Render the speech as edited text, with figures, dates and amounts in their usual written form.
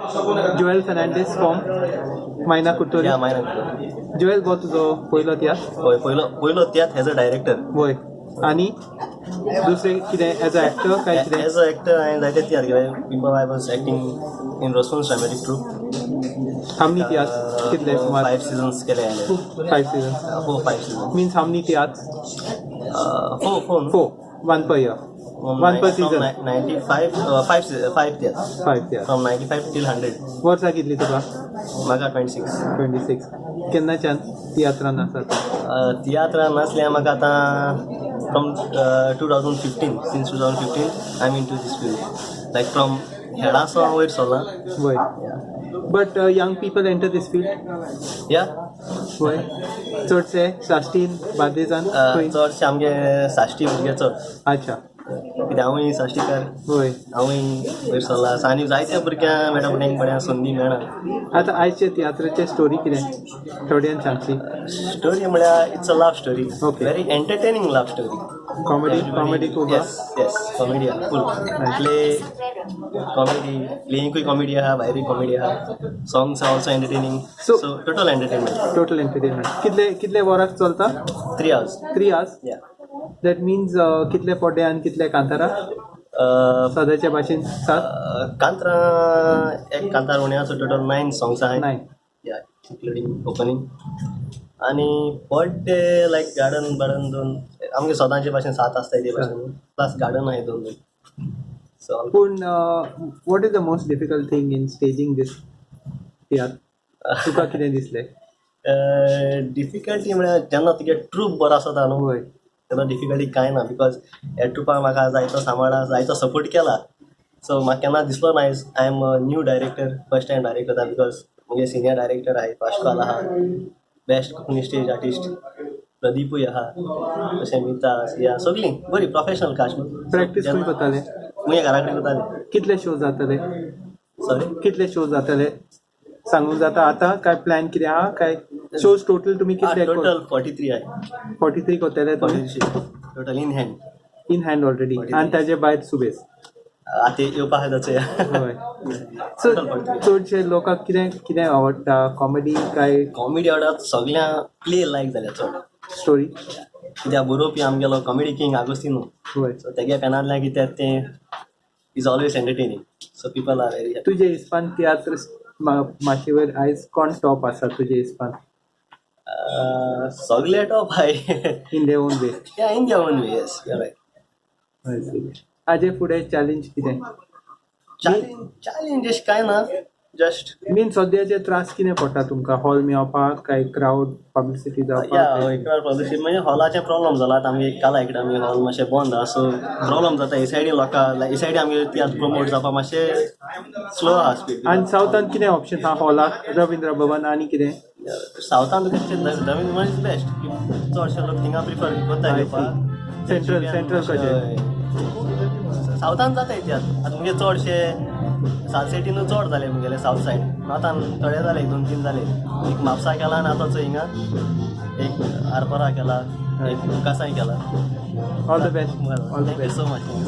Joel Fernandes from Maina Curtorim. या मायना. Joel, गो तुजो पयलो तियात्र? हय, पयलो पयलो तियात्र एज अ डायरेक्टर. वय, आनी दुसरें कितें, एज अ एक्टर काय कितें? एज अ एक्टर हांवें जायते तियात्र केले. Before, I was acting in Rosfons dramatic troupe. How many तियात्र, कितले सुमार? फायव सिजन्स केले हांवें. Five seasons? Four, five season. Means how many tiatrs? Four, four. Four, one per year, one per season. 95, five, five tiatr. Five tiatr. From 95 till 100. वर्सां कितली तुका? म्हाका 26. 26. केन्नाच्यान तियात्रान आसा तूं? तियात्रान नासले म्हाका आतां from 2015, since 2015 I am into this field, like from हेडासो हांव वयर सरलां. वय, but young people enter this field? या. वय, चडशे साश्टीन, बार्देजान खंय? चडशे आमगे साश्टी भुरगे चड. कित्याक हांवूय साश्टीकार. हांवूय वयर सरला आनी जायत्या भुरग्यांक मेळटा, भुरग्यांक बऱ्या संदी मेळना. आतां आयचे तियात्राचे स्टोरी कितें, थोड्यान सांगशी? स्टोरी म्हळ्यार it's a love story. Very entertaining love story. Comedy, comedy खूब? येस येस, कॉमेडी आहा फूल. प्ले कॉमेडी, प्लेइंगूय कॉमेडी आहा, भायरूय कॉमेडी आहा. Songs are also entertaining. So total entertainment. Total entertainment. कितले कितले वराक चलता? 3 hours. 3 hours? या. That means कितले पड्डे आनी कितले कांतारा, सदांच्या भाशेन सात? कांतरा, एक कांतार उणें, सो टोटल नायन सॉंग्स आहाय. नायन. या, इन्क्लुडींग ओपनींग. आनी पड्डे लायक गार्डन बार्डन दोन, आमगे सदांचे भाशेन सात आसताय ते भाशेन, प्लस गार्डन आहाय दोन दोन, सो पूण what is the most difficult thing in staging this tiatr, तुका कितें दिसलें? डिफिकल्टी म्हळ्यार जेन्ना तुगे ट्रूप बरो आसता न्हू, तेन्ना डिफिकल्टी कांय ना, because ह्या ट्रुपान म्हाका जायतो सांबाळा, जायतो सपोर्ट केला. सो म्हाका केन्ना दिसलो ना I am a new director, first time direct करता, because मुगे सिनियर डायरेक्टर आहाय, पाश्काल आहा, बेस्ट कोंकणी स्टेज आर्टिस्ट प्रदीपूय आहा, तशें मिता, सिया, सगळीं बरी प्रोफेशनल कास्ट न्हू. प्रॅक्टीस खंय करताले? मुगे घरा कडेन करताले. कितले शो जातले? सॉरी? कितले शो जातले सांगूंक जाता आतां? काय प्लॅन कितें आहा? काय शोज टोटल तुमी कितले? टोटल 43 आहाय. 43 करतले तुमी? Total in hand. In hand already. आनी ताजे भायर सुबेज. आतां येवपा आहा ताचे. हय, सो चडशे लोकांक कितें कितें आवडटा, कॉमेडी काय? कॉमेडी आवडटा सगळ्यांक, प्ले लायक जाल्या चड. स्टोरी? कित्याक बरोवपी आमगेलो कॉमेडी किंग आगोस्तिनो. सो तेगे पेनांतल्यान कित्याक तें is always entertaining, so people are very happy. तुजे हिसपान तियात्र माचयेर आयज कोण टॉप आसा तुजे हिसपान? सगळे top high. In their own way. Yeah, in their own way, yes, right. हाजे फुडें चॅलेंज कितें? चॅलेंज, चॅलेंज अशें कांय ना, जस्ट मीन सद्याचे त्रास कितें पडटा तुमकां, हॉल मेळपाक काय क्रावड, पब्लिसिटी या. जावपाक? हय, क्रावड, पब्लिसिटी, म्हणजे हॉलाचे प्रॉब्लम जाला. आतां आमगे काला एकेडमी हॉल मातशें बंद आहा, सो प्रॉब्लम जाता. हे सायडीन लोकां, हे सायडीन आमगे तियात्र प्रमोट जावपाक मातशें स्लो आहा स्पीड. आनी सावथान कितें ऑप्शन आहा हॉलाक? रविंद्र भवन आनी कितें? सावथान तुका रविंद्र is best. चडशे लोक थिंगा प्रिफर करता येवपाक. सेंट्रल, सेंट्रल कशें? सावथान जाता तियात्र. आतां मुगे चडशे सालसेटीनू चड जाले मुगेले, सावथ सायड नॉर्थान थोडे जाले, दोन तीन जाले. एक म्हापसा केला आनी आतां चोय हिंगा एक आरपोरा केला, एक कासाय केला. All the best, all the thank you best. So much.